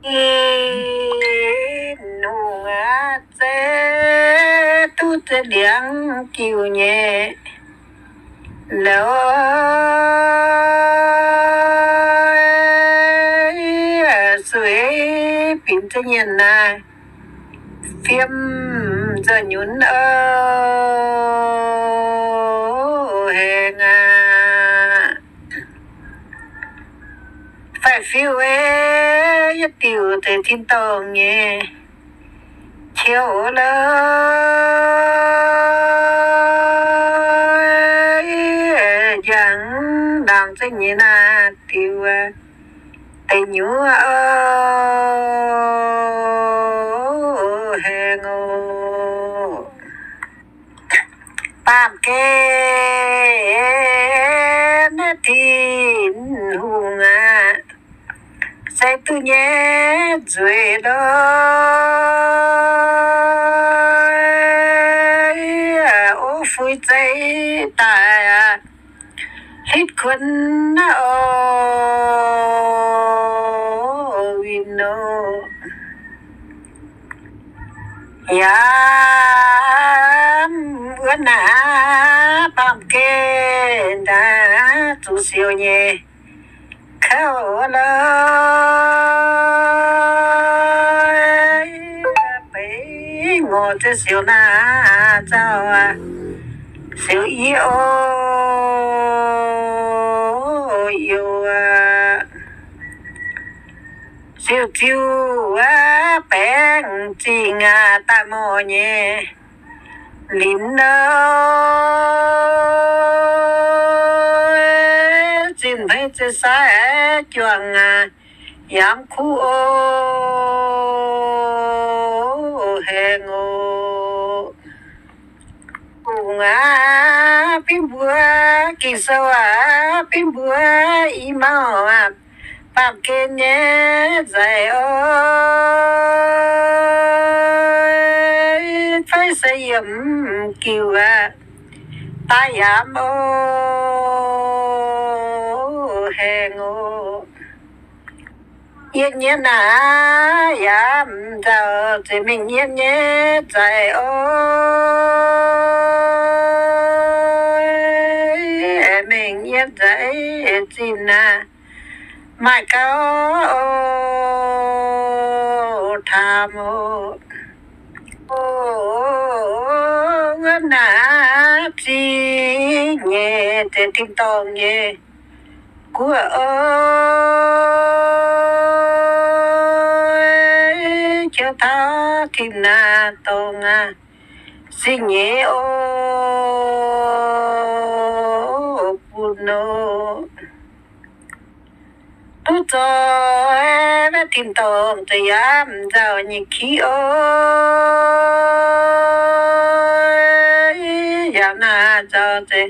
Tin-Hungh aac, zeiz duqv ziex ndiangx jiuc nyei loz, suix binc ziex nyienh naaiv, fiem nzoih nyunc oc, hengx aac. Faix-fiuv ei, yietv diuc deix tin-dorngh nyei qiu loz, yangh ndaangc zengc nyei naaiv diuc deix nyuoqc oc, hengx oc. Baamh gen naaiv Tin-Hungh aac, se duqv nyei nzueic loz, o fuix zeiv daaih aac, hitv kuonx naaiv oc, winh oc. Yaac wuov naaiv baamh gen naaiv zuqc siouc nyei kouv loz, beiv ngorc ziex siouc naaiv zauh, siouc i o, youc siouc ziuh wuov baengc zingh aac, daaih morh nyei linz nor, zinh hmeiv ziex sai juangc aac, yaac mv kuv o, hengx oc. Kungx aac, bingv mbuo, Ging-Sou aac, bingv mbuo i mauh aac, baamh gen nyei nzaic oc, fai se yiem giuc aac, daaih yaac mv oc, hengx oc. Yietv nyei naaic yaac mv nzauh, zeiz mingh yietv nyei nzaic oc, mingh yietv nzaic zinh aac, maaih gauh o, taam oc. O, wuov naaic zingh nyei deix tin-dorngh nyei guoqv oc, qiemx taux tin-dorngh aac, zingh nyei oc, bun oc. Duqv zoih wuov tin-dorngh zeix yaac mv nzauh nyei kiv oc, yaac naaic nzauh zeix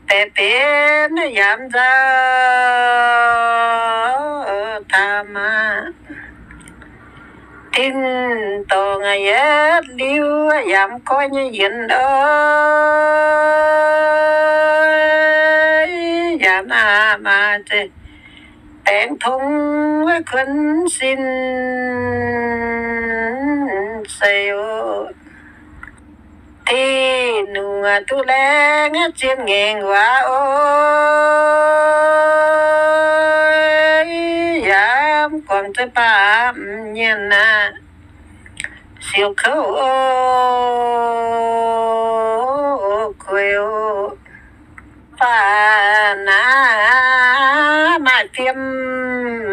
baeqc benx yaac mv nzauh taam aqv. Tin-dorngh aac, yietv liuz yaac mv goiv nyei yienx oc, yaac naaic maaih zeix baengc tong wuov kuonx sin seix oc. Tin-Hungh aac, duqv laengz zien ngaengc waac oc, yaac mv guangc zeix baamh mienh aac, siouc kouv oc, kueix oc. Faah naaic maaih fiem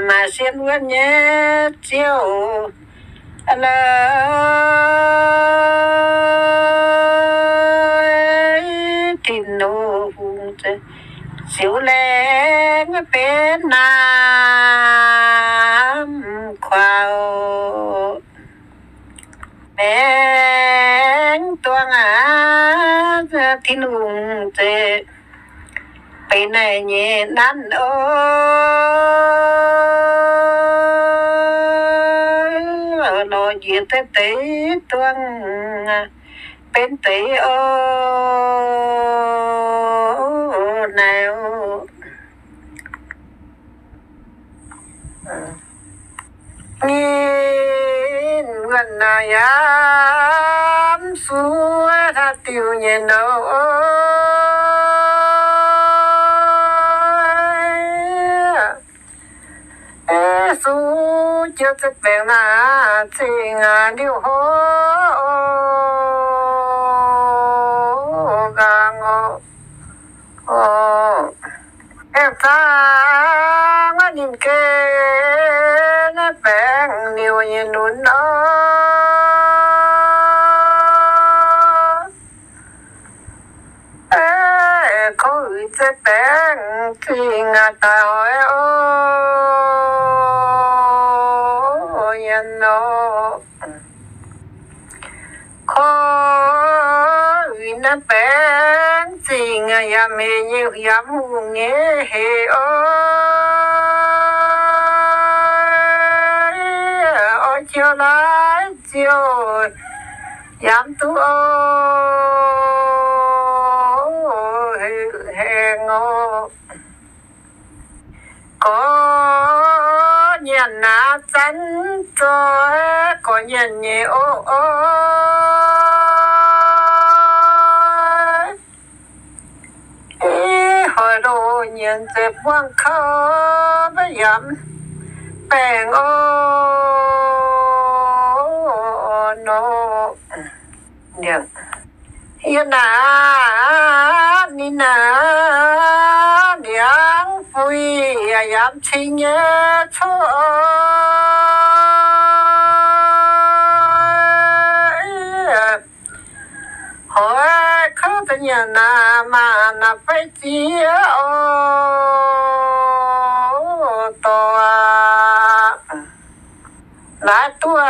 maaih sien wuonv nyei Ziouv loz, Tin-Hungh, siouc laengz benx naamh kuaaux oc. Maengx duangv aac, Tin-Hungh zeix benx naaic nyei nanv oc. Lorz njiec deix deix duangv benx deix oc, naaic oc. Guanh naaic yaac mv suv haaix diuh nyei nor. Suv jienv za'baengx naaic zingh liuz hov nqaang oc. Aengx zaangc ninh geh naaiv baengc liuz nyei lunx oc. Korv-uix za'baengx zingh daaih hoiz oc. Yie nor, korv-uix naaiv baengx zingh yaac mv hec nyei, yaac mv hungh nyei hec oc. Oix jienv laaix ziouc yaac mv duqv oc, hec hec oc. Gorx nyanc naaiv zanc zoih, gorx nyanc nyei oc. Ih hoic loz nyienz zeiz buangv kouv maiv yaac mv baengc oc nor. Yie naaic ninh naaic ndiangx-fuiv yaac yaac mv cing nyei coqv. Hoic kouv da'nyeic naaic maah naaic fei ziex oc, dorh aqv. Laaix duqv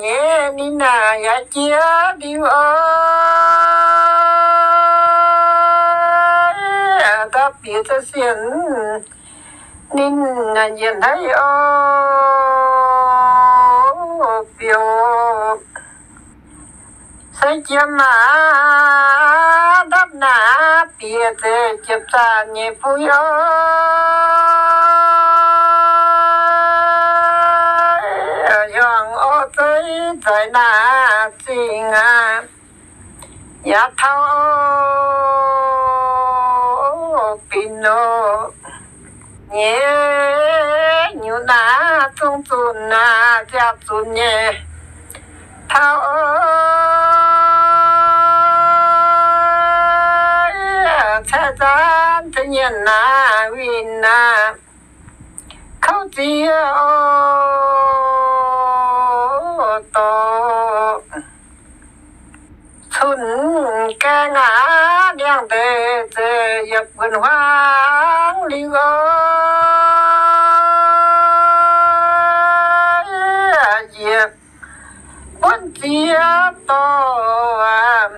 nyei ninh naaic yaac jiex liuz oc. Ndau bieqc za'sienx ninh naaic njiec hneiv oc, biouv. Se jiem maah, ndapv naaic bieqc zeiz jiepv zaanc nyei fuiv oc. Hiuang orqv zeiv nzaix naaic zingh aqv, yaac taux oc, binc oc. Nyei nyutc naaic zungv zunc naaic ziangh zunc nyei taux oc. Caeqv zaanv da'nyeic naaic winh naaic kouv ziex oc, dorh cun gaeng aqv, ndiangx-ndeic zeiz yietc buonc huaang liuz oc. Yietc buonc ziex dorh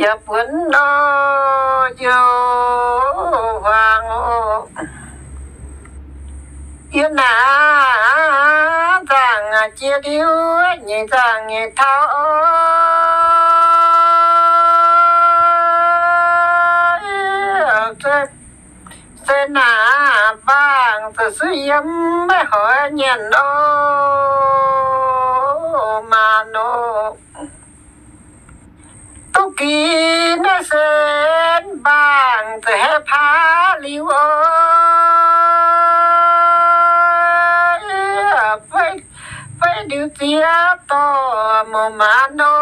yietc buonc oc, youh huaang oc. Yie naaic nzaangc jiex liuz, nyeic nzaangc nyei taux oc. Se naaic mbaangc zuqc suiv yiem maiv hoic nyanc oc, maanc oc. Duqv ginv naaiv se mbaangc zuqc haeqv paav liuz oc. Fei liuz ziex dorh mouz maanc oc,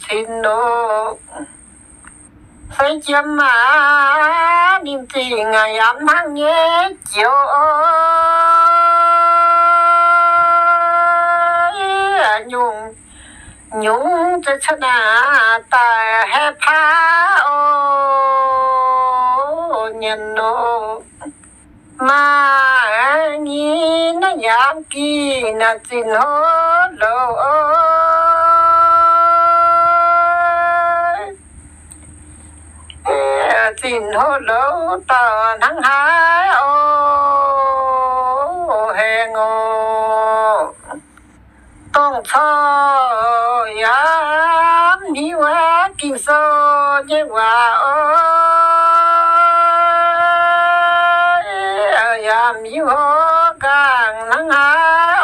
cin oc. Se jiem maah, ninh zingh yaac mv hnangv nyei jiex oc. Nyungc nyungc za'gengh cuotv naaic daaih haeqv paav oc, nyanc oc. Maaih nyei naaiv yaac mv gih naaic zinh hlo louz oc. Zinh hlo louz dauh hnangv haaix oc, heng oc. Dongh corc yaac mv hiuv Ging-Sou nyei waac oc. Yaac mv hiuv nqaang hnangv haaix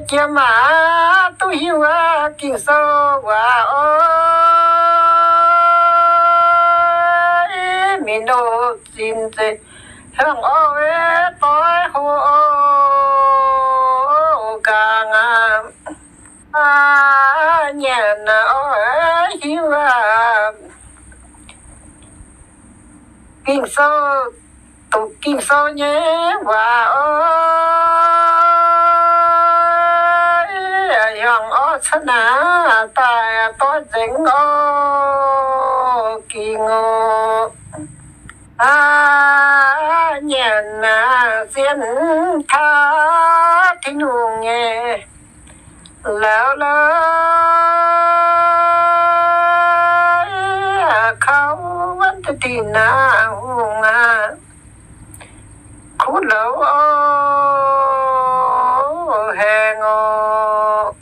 jiem aqv, duqv hiuv aqv, Ging-Sou waac oc. Mienh oc, zinh zeiz hiuang orv doix hoc oc, gaengh aqv, nyanc aqv, oix hiuv aqv. Ging-Sou, doqc Ging-Sou nyei waac oc. Hiuang orv cuotv naaic daaih doix nzengc oc, gingh oc. Aav, nyanc aav, sienx taux Tin-Hungh nyei lauz lorqc. Kaux wuonv deix dinh aav, hungh aav, kuv louz oc, haengh oc.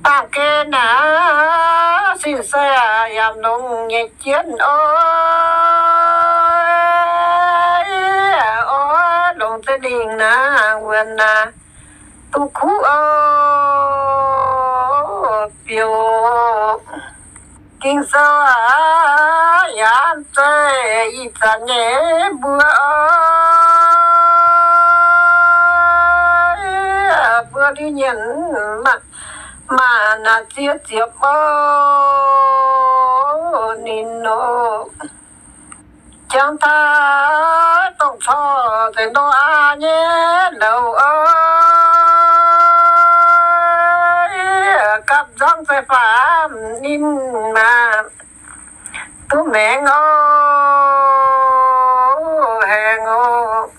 Baamh gen aav, sin-saeng aav, yaac longx nyei jienv oc. Oix longc za'lingh naaiv wuonx aav, duqv kuv oc, biouv. Ging-Sou aav, yaac zeiz ih zanc nyei mbuo oc. Mbuo liuz nyienx maaih, maaih naaic ziex ziepc oc, ninh oc. Jangx daaih dongh corc zeiz Noyaa nyei louz oc. Gapv nzangv zeiz faam ninh maah, duqv maengx oc, haengh oc.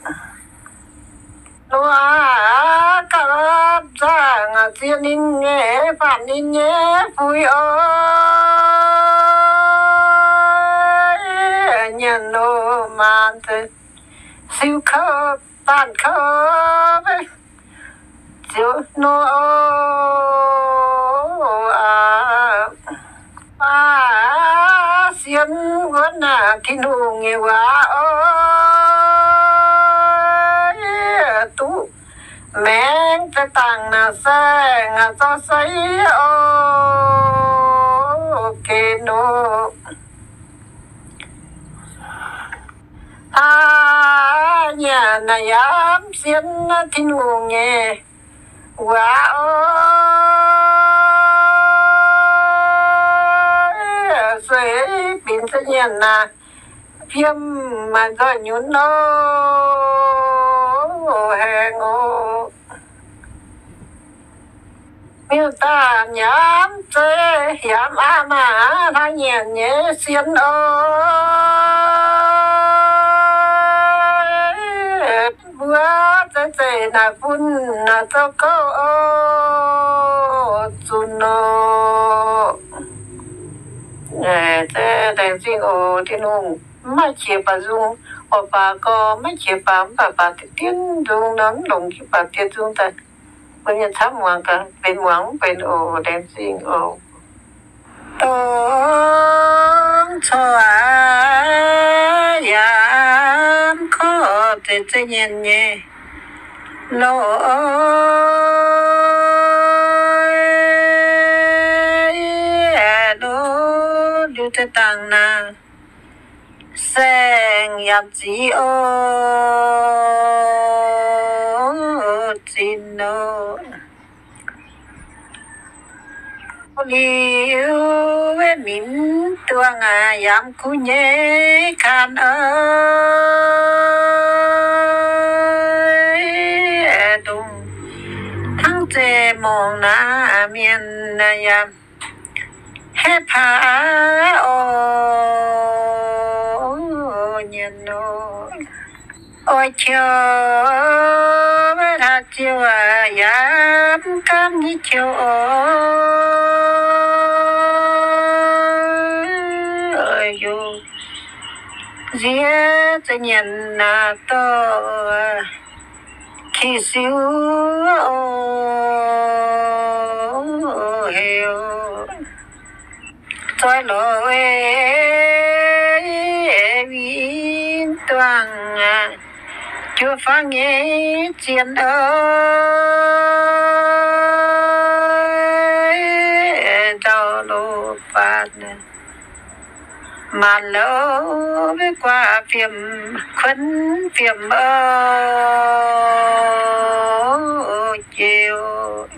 Noyaa gapv nzangv ziex ninh nyei, faam ninh nyei fuix oc. Nyanc oc, maanc zeiz siou kouv, baanh kouv, ziouc nor oc. Aav, sienx wuonv naaic Tin-Hungh nyei waac oc. Duqv maengx za'dangc naaic saeng aav, zorqv seix oc, geh nor. Aav, nyanc naaic yaac sienx Tin-Hungh nyei waac oc. Sueih binc za'nyienc naaic, fiem maaih nzoih nyunc oc, haengh oc. Miuc-daanh yaac zeiz yaac aqv maah, hnangv nyanc nyei sienx oc. Mbuo zeiv-zeiv naaic fun naaic zoux gouv oc, zunc oc. Laengz zingh oc, Tin-Hungh. Mv maaih qiex baac nzung, oix baac gorx, maiv qiex baac mv baac baac diqv dienv nzung nor, mv longc qiex baac dienv nzung daaih. Mbuo mienh camv muangx gaax, benx muangx mv benx oc. Laengz zingh oc. Dongh corc aav, yaac mv korv zeiv-zeiv nyienc nyei loz, loz liuz za'dangc naaic, saeng yaac zic oc, zinh oc. Liuz minc duangh aac, yaac mv kuv nyei kanh oc. Dongh hnangv zeiz morngh naaic, mienh yaac haeqv paax oc, nyanc oc. Oix qiex, hlaax ziouc yaac mv gaamv nyei qiex oc. Nziex za'nyienc naaic dorh qiex siou oc, heuc zoih lorz ei, minc duangh aac, juov fangv nyei zien oc, nzauh loz-baac, maanc louh maiv guaax fiem, kuonx fiem oc, jiex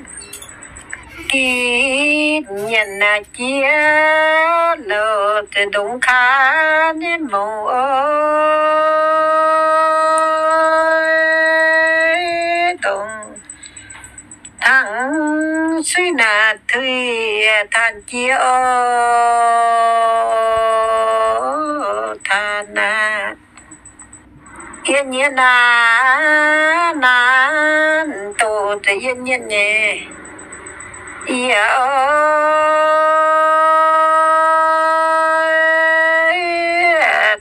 gitv nyanc naaic jiex louh zeix ndongc kaav nyei mouc oc, ndongc hnangv suiv naaic tuix taanc jiex oc, taanc naaic. Yie nyienh naaic, naaic doqc zeix yie nyienh nyei yie oc,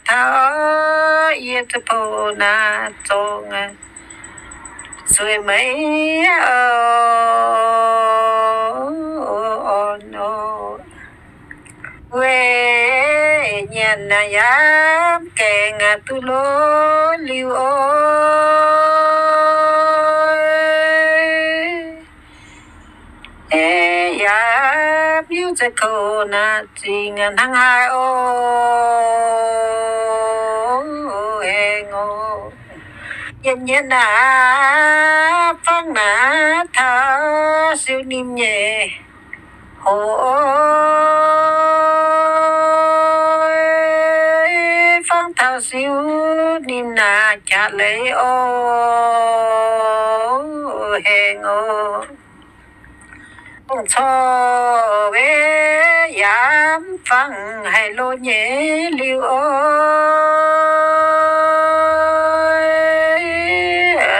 taux yie za'gengh naaic zorngh zueiz meih oc, orn oc. Weic nyanc naaic yaac gaengh duqv lorz liuz oc, yaac hiuv za'gengh naaic zingh hnangv haaix oc, hengx oc. Yie nyienh naaic fangv naaic taux siou nimh nyei hoc, fangv taux siou nimh naaic jaax leiz oc, hengx oc. Dongh corc weic yaac mv fangv haiz loz nyei liuz oc,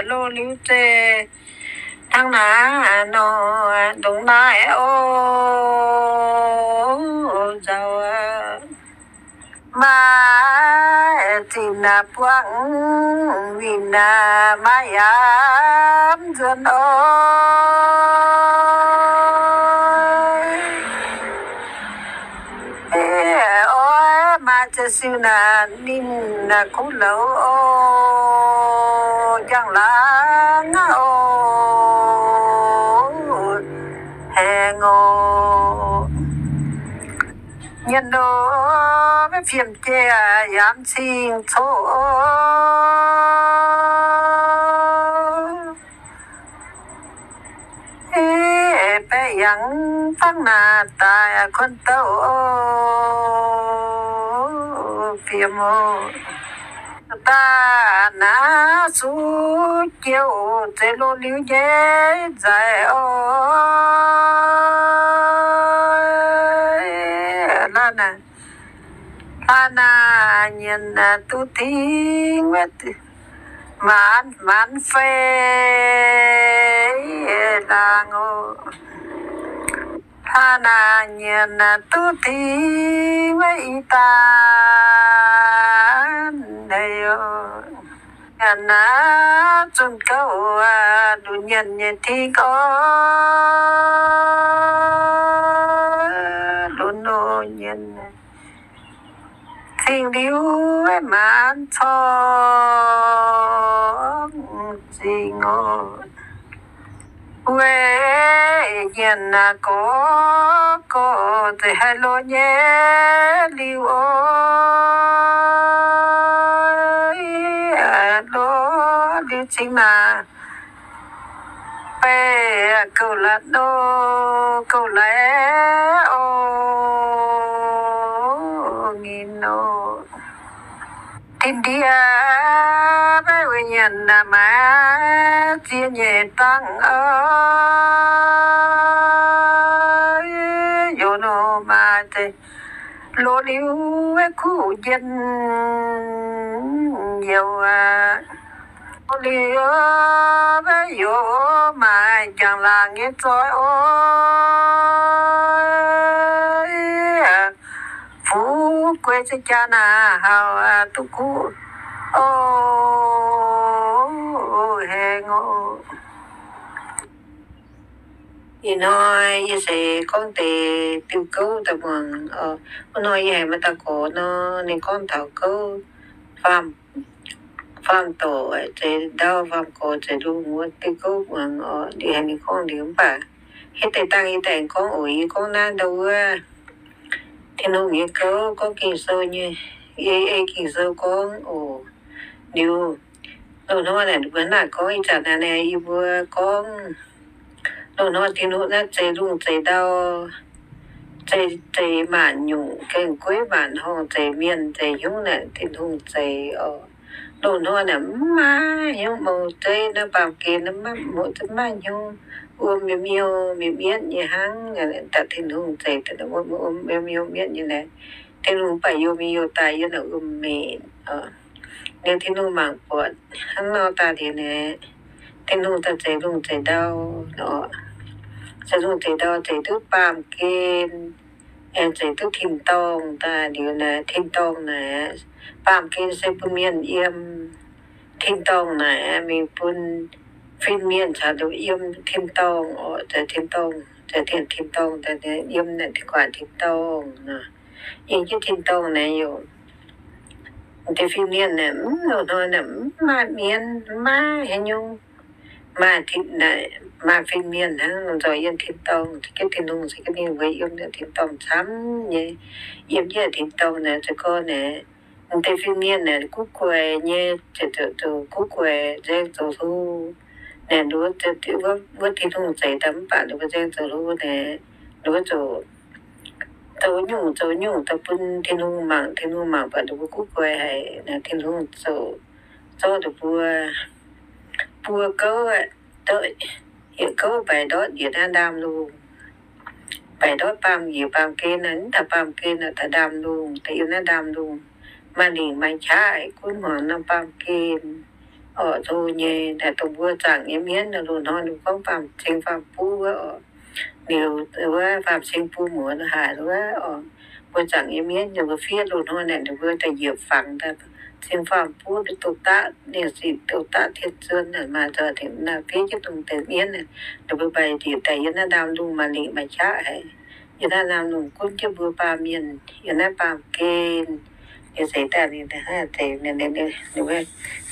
loz liuz zeiz hnangv naaic nor, ndongc naaiv oc, nzauh aqv. Maaih zinh naaic buangv winh naaic maaih yaac mv nzuonx oc. Oix maaih ziex siu naaic ninh naaic kuv louz oc, njang-laangc aqv oc, hengx oc. Nyanc loz maiv fiemh jiex yaac mv cing coqv oc. Baeqc yangh fangv naaic daaih kuonx douh oc, fiem oc. Daaih naaiv suv jiouv zeix loz liuz nyei nzaic oc. Laaix naaic, laaix naaic nyienx duqv tingv maanz maanz fei laangh oc. Laaix naaic nyienx duqv tingv i daaih oc. Nyanc naaiv zunh gouv nduqc nyienx nyei tingv oc. Lunx oc nyienx cing liuz maanz corng zingh oc. Weic nyanc naaic gorx gorx zeix haiz loz nyei liuz oc. Loz liuz cingx naaic beih gouv la'nor gouv laic oc, nginh oc. Tin-ndiev maiv weic nyanc naaic maaiz ziex nyeic dangh oc. Youz nor maaih deix loz liuz kuv njien youz aqv. Loz liuz maiv youz maaih njang-laangc nyei zoih oc. Fu'jueiv ziex jaax naaic hauh duqv kuv oc, hengx oc. Ih hnoi yie se gorngv deix diuh gouv daaih muangx oc. Wuov hnoi yie haiz maaih dauh gorx nor, ninh gorngv taux gouv faam, faam-doqc zeix ndau, faam-gox zeix lungh wuov diuh gouv muangx oc. Liuz haiz ninh gorngv liuz mv baac hietv deix dangh yie daaih gorngv oc. Yie gorngv naaiv ndau wuov Tin-Hungh nyei gouv, gorngv Ging-Sou nyei, ei Ging-Sou gorngv oc. Liuz loz-hnoi naaic mbuo hnangv naaic gorngv, ih zanc naaiv yie mbuo gorngv loz-hnoi Tin-Hungh naaiv zeix lungh zeix ndau, zeix, zeix maanc nyungc, gaeng-gueiv maanc horngh, zeix mienh zeix hnyouv naaic Tin-Hungh zeix oc. Loz-hnoi naaic mv maaih hnyouv mouz zeiv, naaiv baamh gen naaiv mv maaih hnyouv, wuom miuv-miuv mietv-mietv nyei hnangv. Daaih Tin-Hungh zeix daaih wuom miuv-miuv mietv nyei naaic, Tin-Hungh mv baac youh mingh youh daaih yiem naaic wuom-meih. Liuz Tin-Hungh mangc buatc hnangv nor daaih liuz naaic, Tin-Hungh daaih zeix lungh zeix ndau, zeix lungh zeix ndau, zeix duqv baamh gen, aengx zeix duqv tin-dorngh daaih liuz naaic, tin-dorngh naaic, baamh gen se bun mienh yiem, tin-dorngh naaic mingh bun fin-mienh caux yiem tin-dorngh oc. Zeix tin-dorngh, zeix tin-dorngh daaih yiem naaic guaax tin-dorngh nor. Yiem jienv tin-dorngh naaic youc deix fin-mienh naaic, mv loz-hnoi naaic mv maaih mienv, mv maaih haaix nyungc, maaih, maaih fin-mienh hnangv. Lomh nzoih yiem tin-dorngh, se gorngv Tin-Hungh ceix jienv ninh mbuo yiem tin-dorngh camv nyei. Yiem jienv tin-dorngh naaic, se gorngv naaic, deix fin-mienh naaic guv guaix nyei, ziouc, ziouc, ziouc guv guaix nzaeng zoux hlo. Naaic ninh mbuo, wuov Tin-Hungh zeix daaih mv baac ninh mbuo nzaeng zoux hlo naaic, ninh mbuo ziouc zoux nyungc zoux nyungc daaih bun Tin-Hungh mangc. Tin-Hungh mangc baac ninh mbuo guv guaix haic. Naaic Tin-Hungh ziouc zorqv ninh mbuo buo gouv, yietc gouv mbaix ndortv njiec naaiv ndaamv-lungh, mbaix ndortv baamh njiec baamh gen naaic, mv taux baamh gen naaic taux ndaamv-lungh, daaih yiem naaiv ndaamv-lungh maaih lingc maaih qaqv haic, gunv hmuangx norm baamh gen oc. Zoux nyei naaic dongh mbuo zaangc nyei mienv nor, loz-hnoi ninh gorngv faam-cing faam-buv wuov oc. Liuz wuov faam-cing buo muoz haaix wuov oc, mbuo zaangc nyei mienv ninh mbuo fiev loz-hnoi naaic, ninh mbuo daaih njiec fangx daaih cing faam-buv, douz-daqv ninh sic, douz-daqv tien zuon naaic, maaih zaux tengx naaiv fiev jienv dongh deix mienv naaic, ninh mbuo mbaix njiec daaih yiem naaiv ndaamv-lungh maaih lingc maaih qaqv haic. Yiem naaiv ndaamv-lungh gunv jienv mbuo baamh mienh yiem naaiv baamh gen. Ninh zeix daaih, ninh, ninh, ninh,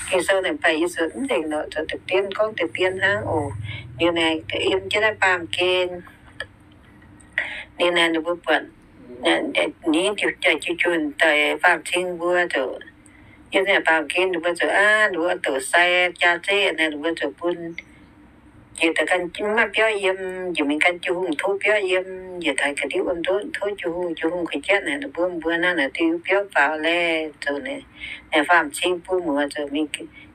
Ging-Sou naaic mv baac yie zuotc mv nzengc lorqc, zuotc deix dien gorngv deix dien hnangv oc. Liuz naaic yiem jienv naaiv baamh gen, liuz naaic ninh mbuo buatc, ninh jiex jiex junh daaih faam-cing mbuo ziouc, yiem naaic baamh gen ninh mbuo ziouc, aav, ninh mbuo doqc sai jaa zeiv naaic, ninh mbuo ziouc bun njiec daaih ganh mv maaih biauv yiem, njiec mingh gan Tin-Hungh tov biauv yiem, njiec taux ga'ndiev wuom ndoqv tov Tin-Hungh, Tin-Hungh kuinx jatv naaic, ninh mbuo, mbuo naaiv naaic duqv biauv faaux laeh, zoux naaic, naaic faam-cing buo muoz ziouc mingh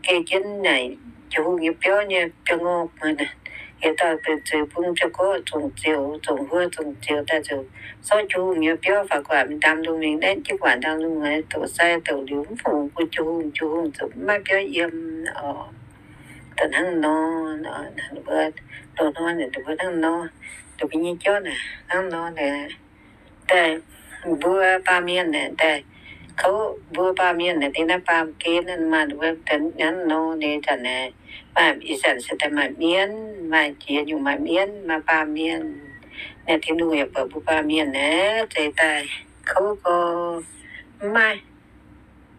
geh jienv naaic Tin-Hungh nyei biauv nyei biauv-ngorh, yietc dauh benx zuiz bung biauv-gorqv zongc zioux, zongc huo zongc zioux daaih ziouc sortv Tin-Hungh nyei biauv faaux guaax mingh ndaamv-lungh mingh, naetv jienv guaax ndaamv-lungh, doqc sai doqc liuz mv fungx bun Tin-Hungh, Tin-Hungh ziouc mv maaih biauv yiem oc. Dongh hnangv nor, ninh mbuo, loz-hnoi naaic ninh mbuo hnangv nor, ninh mbuo nyei jauv naaic hnangv nor naaic. Daaih mbuo baamh mienh naaic daaih, kouv mbuo baamh mienh naaic, dingh naaiv baamh gen naaic maaih ninh mbuo daaih hnangv nor nyei zanc naaic, maaih ih zanc se daaih maaih mienv, maaih jiex nyungc maaih mienv, maaih baamh mienh. Naaiv Tin-Hungh yaac buatc mbuo baamh mienh naaic zeix daaih kouv gorx, mv maaih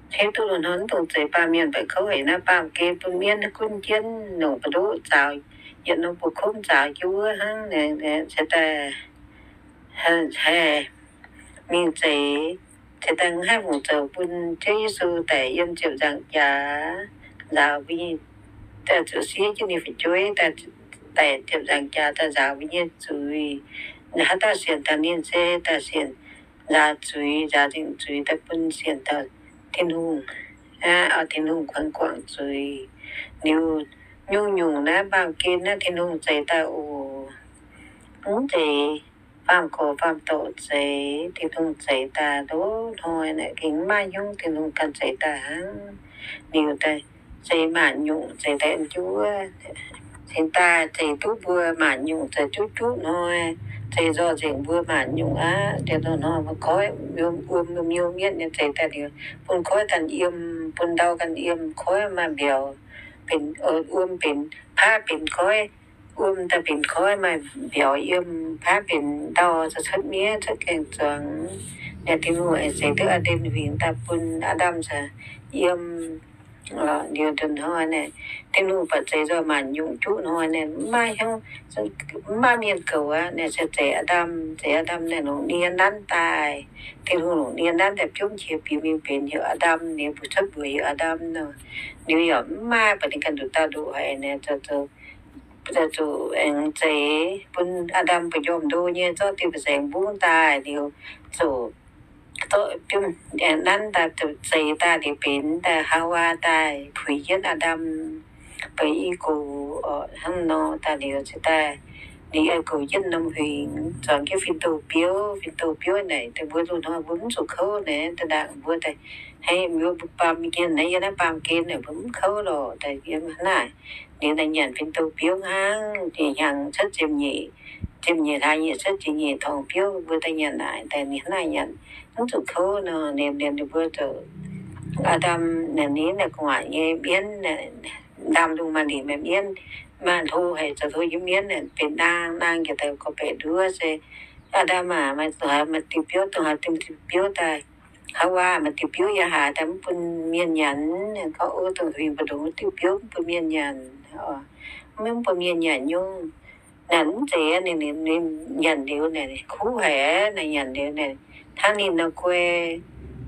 hiuv duqv loz-hnoi mv dungx zeix baamh mienh mba'kouv haic. Naaiv baamh gen bun mienv gunv jienv nongc ba'ndoqv zaaux, yietc norm buoz-komv zaaux jienv wuov hnangv, se daaih haih mingh zeix, zeix daaih mv haih fungc zoux bun Ziouv Yesu daic yiem ziepc nzaangc jaax nzaaux mbuo nyei, daaih zuqc siev jienv ninh fu'jueiv daaih, daic ziepc nzaangc jaax daaih nzaaux mbuo nyei zuiz. Haaix dauh sienx taux ninh se daaih sienx nzaaux zuiz, nzaaux nzengc zuiz daaih bun sienx taux Tin-Hungh, aa, Tin-Hungh kuonx guangc zuiz. Liuz nyungc-nyungc naaiv baamh gen naaiv Tin-Hungh zeix daaih oc. Mv zeiz faam-gox faam-doqc zeix, Tin-Hungh zeix daaih loz-hnoi naaic gengh mv maaih hnyouv, Tin-Hungh ganh zeix daaih hnangv. Liuz daaih zeix maanc nyungc zeix daaih juov, cingx daaih zeix duqv mbuo maanc nyungc zeix juqv juqv hnoi, zeix nzorh nzengc mbuo maanc nyungc aqv. Diex loz-hnoi mbuo koiv, wuom miuv mietv nyei zeix daaih liuz, bun koiv ganh yiem, bun ndau ganh yiem, koiv maaih mbiauz, benx, wuom benx paav benx koiv, wuom daaih benx koiv, maaih mbiauz yiem, paav benx ndau, cuotv miev, cuotv gaeng-zuangx. Naaiv Tin-Hungh aengx zeix duqv Aa^ndem huingx daaih bun Aa^ndam caux yiem, Liuz nduqc hnoi naaic, Tin-Hungh buatc zeix nzoih maanc nyungc juqv hnoi naaic, mv maaih hnyouv, mv maaih mienh goux aqv. Naaic se zeix Aa^ndam, zeix Aa^ndam naaic longc nie nanv daaih. Tin-Hungh longc nie nanv daaih biomv qiex bieqc mingh benx heuc Aa^ndam, ninh mbuo cuotv mbuox heuc Aa^ndam nor. Liuz yaac mv maaih baac ninh ganh nduqc dauh nduqc haic naaic, zuqc, zuqc aengx zeix bun Aa^ndam mbu'ndongx ndo nyei zorqv diuh ba'nzengx mbungv daaih liuz, zuqc zorqv biomv nanv daaih, zuqc zeix daaih liuz benx daaih Haawaa daaih puix jienv Aa^ndam. Beiv i gox hnangv nor daaih liuz se daaih, ninh goux jienv norm huingx zuangx jienv fin-doh biouv. Fin-doh biouv naaic, deix mbuo loz-hnoi mbuo mv zuqc kouv naaic, da'ndaangc mbuo daaih, hei, mbuo baamh gen naaiv, yiem naaiv baamh gen naaic mbuo mv kouv lorqc. Daaih yiem naaic, liuz naaic nyanc fin-doh biouv hnangv, ninh hnyangx cuotv ziepc nyeic, ziepc nyeic hlaax nyeic cuotv ziepc nyeic torngx biouv, mbuo daaih nyanc naaic, daaih ninh hnangv naaic nyanc mv zuqc kouv nor, ninh, ninh mbuo zuqc Aa^ndam naaic, ninh naaic gu'nguaaic nyei mienv, ndaamv-lungh maaih liqc meih mienv, maaih hlo haic zoux hlo nyei mienv naaic benx naang, naang njiec daaih gorqv-baeqc nduov se, Aa^ndam aac, maaih, maaih diuh biouv, dongh haaix diuh biouv daaih, Haawaa maaih diuh biouv yiem haaix daaih mv bun mienh nyanc. Gorngv, o, dongh huingx mbu'ndongx diuh biouv mv bun mienh nyanc, mv bun mienh nyanc nyungc. Naaic mv zeiz, ninh, ninh nyanc liuz naaic kuv haic, naaic nyanc liuz naaic, hnangv ninh nor guai,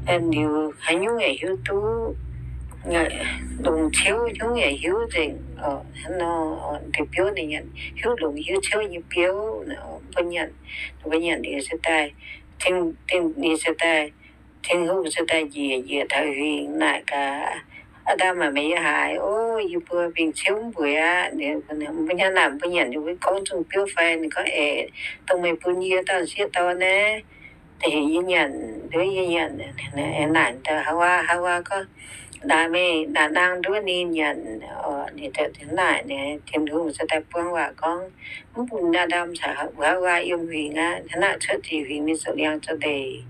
liuz haaix nyungc yaac hiuv duqv, longc ciouv nyungc yaac hiuv nzengc. Hnangv nor, diuh biouv ninh nyanc hiuv longc hiuv ciouv nyei biouv. Mbuo nyanc, mbuo nyanc liuz se daaih, ninh se daaih, Tin-Hungh se daaih njiec, njiec taux huingx naaic gaax, Aa^ndam aac, meih yiem haaix? O, yie mbuo bingx ciouv mv mbueiz aqv. Mbuo hnangv naaic mbuo nyanc ninh mbuo gorngv zungh biouv fai? Ninh gorngv, eix, dongh meih bun yie dauh sieqv dorn naaiv, da'heuc yie nyanc, nduov yie nyanc. Naaic daaih Haawaa, Haawaa gorngv, naaic meih, naaic naang nduov ninh nyanc. Ninh naaic, Tin-Hungh se daaih buang waac gorngv, mv bun Aa^ndam caux Haawaa yiem huingx aqv. Hnangv naaic cuotv ziqc huingx ninh zoux liangx zoux ndeic.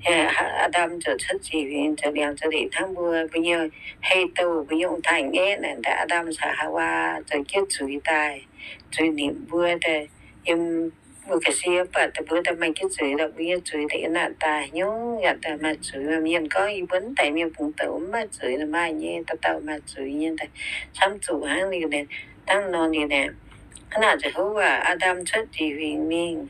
Aa^ndam ziouc cuotv ziqc huingx zoux liangx zoux ndeic hnangv mbuo, mbuo nyei hei douh, mbuo nyei ong-taaix-ngaeqv naaic, Aa^ndam caux Haawaa zoux jienv zuiz daaih, zuiz nimc mbuo daaih, yiem mbuo ga'sie mv baac daaih mbuo daaih maaih jienv zuiz lorqc, mbuo nyei zuiz daaih yiem naaic daaih nyungc yaac daaih maaih zuiz. Mienh gorngv yie mbuo mv daic mienh bungx douc mv maaih zuiz, maaih nyei, dauh dauh maaih zuiz nyei daaih camv zuqc hnangv liuz naaic. Hnangv nor liuz naaic, hnangv naaic ziouc houv waac, Aa^ndam cuotv ziqc huingx mingh,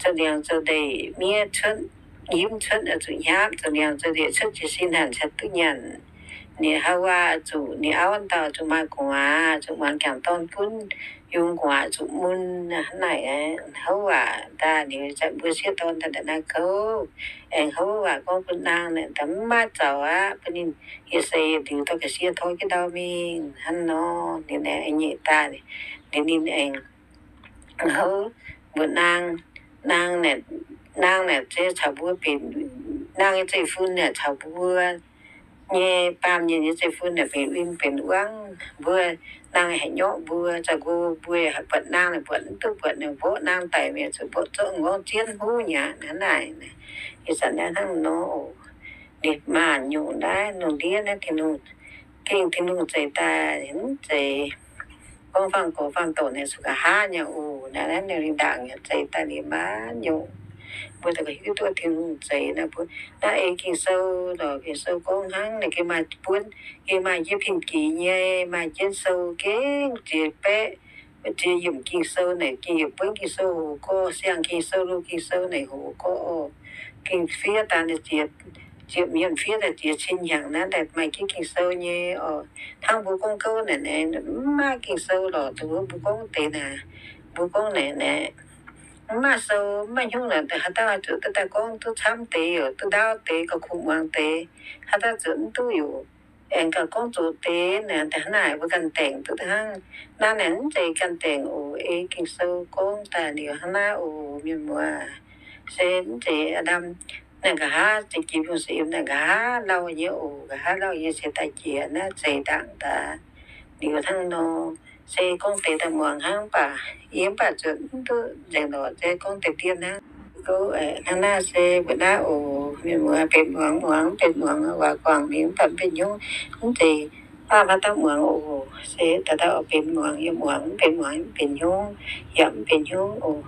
zoux liangx zoux ndeic, miev cuotv, yimv cuotv oix zuqc hnyapv, zoux liangx zoux ndeic cuotv jiez sin hanc cingx duqv nyanc. Ninh Haawaa oix zuqc, ninh auv dauh zuqc maaih gu'nguaaz, zuqc muangx jangc dorn gunv, yungz gu'nguaaz zuqc mun. Hnangv naaic houv waac daaih liuz, zanc mbuo sieqv dorn daaih nda'naaiv kouv, aengx houv waac gorngv bun naang naaic daaih mv maaih zaux aqv, bun ninh yietc seix yietc liuz dorh ga'sie tor jienv ndau mingh. Hnangv nor ninh aengx nyeic daaih, liuz ninh aengx houv mbuox naang, naang naaic, naang naaic se caux mbuo benx, naang nyei zeiv-fun naaic caux mbuo nyei baamh mienh nyei zeiv-fun naaic benx win benx wangv. Mbuo, naang haiz nyorqv mbuo, za'gengh mbuo haiz buatc naang naaic buatc mv duqv, buatc naaic mborqv naang daic mingh zuqc mborqv zorqv m'nqorngv zien hnyouv mi'aqv. Hnangv naaic, ih zanc naaiv hnangv nor oc. Ninh maanc nyungc naaiv lungh ndiev naaiv Tin-Hungh, gengh Tin-Hungh zeix daaih mv zeiz gorngv faang-gorx faang-dorc naaic zuqc nqa'haav nyei oc. Naaiv, naaiv ninh ndaangc yaac zeix daaih liuz maanc nyungc. Mbuo daaih hiuv duqv Tin-Hungh zeix naaiv mbuo, naaiv ei Ging-Sou lorqc, Ging-Sou gorngv hnangv naaic gengh maaih buonv, gengh maaih jienv pin-gix nyei, maaih jienv sou gengh ziex baeqv, ziex yiemc Ging-Sou naaic gengh yietc buonv Ging-Sou hoqc gorx, siang Ging-Sou, loz Ging-Sou naaic hoqc gorx oc. Gengh fiev daaih naaic ziex, ziepc hmien fiev daaih ziex cin hnyangx naaiv daaih maaih jienv Ging-Sou nyei oc. Hnangv mbuo gorngv gouv naaic, mv maaih Ging-Sou lorqc. Dongh wuov mbuo gorngv deix naaic, mbuo gorngv naaic, naaic mv maaih sou, mv maaih hnyouv naaic, haaix dauh zuqc daaih gorngv duqv camv deix, duqv ndaauv deix, gauh kuh muangx deix, haaix dauh zuqc mv duqv yaac aengx gauh gorngv zoqc deix naaic. Hnangv naaic mbuo ganh dengc duqv hnangv. Naaiv naaic mv zeiz ganh dengc oc. Ei Ging-Sou gorngv daaih liuz hnangv naaiv oc, mienh muoz. Se mv zeiz Aa^ndam naaic nqa'haav, se jiex mbiungc se yiem naaic nqa'haav lauh nyei oc. Nqa'haav lauh nyei se daaih jiex naaiv zeix ndaangc daaih liuz hnangv nor. Se gorngv deix daaih muangx hnangv baac yie mv baac zuotc mv duqv nzengc lorqc. Se gorngv deix dien hnangv. Hnangv naaiv se mbuo naaiv oc, mienh muoz, benx muangx muangx, mv benx muangx waac guangc mingh mv baac mv benx hnyouv. Mv zeiz baamh haaix dauh muangx oc. Se dauh dauh benx muangx yaac muangx, mv benx muangx mv benx hnyouv, yaac mv benx hnyouv oc.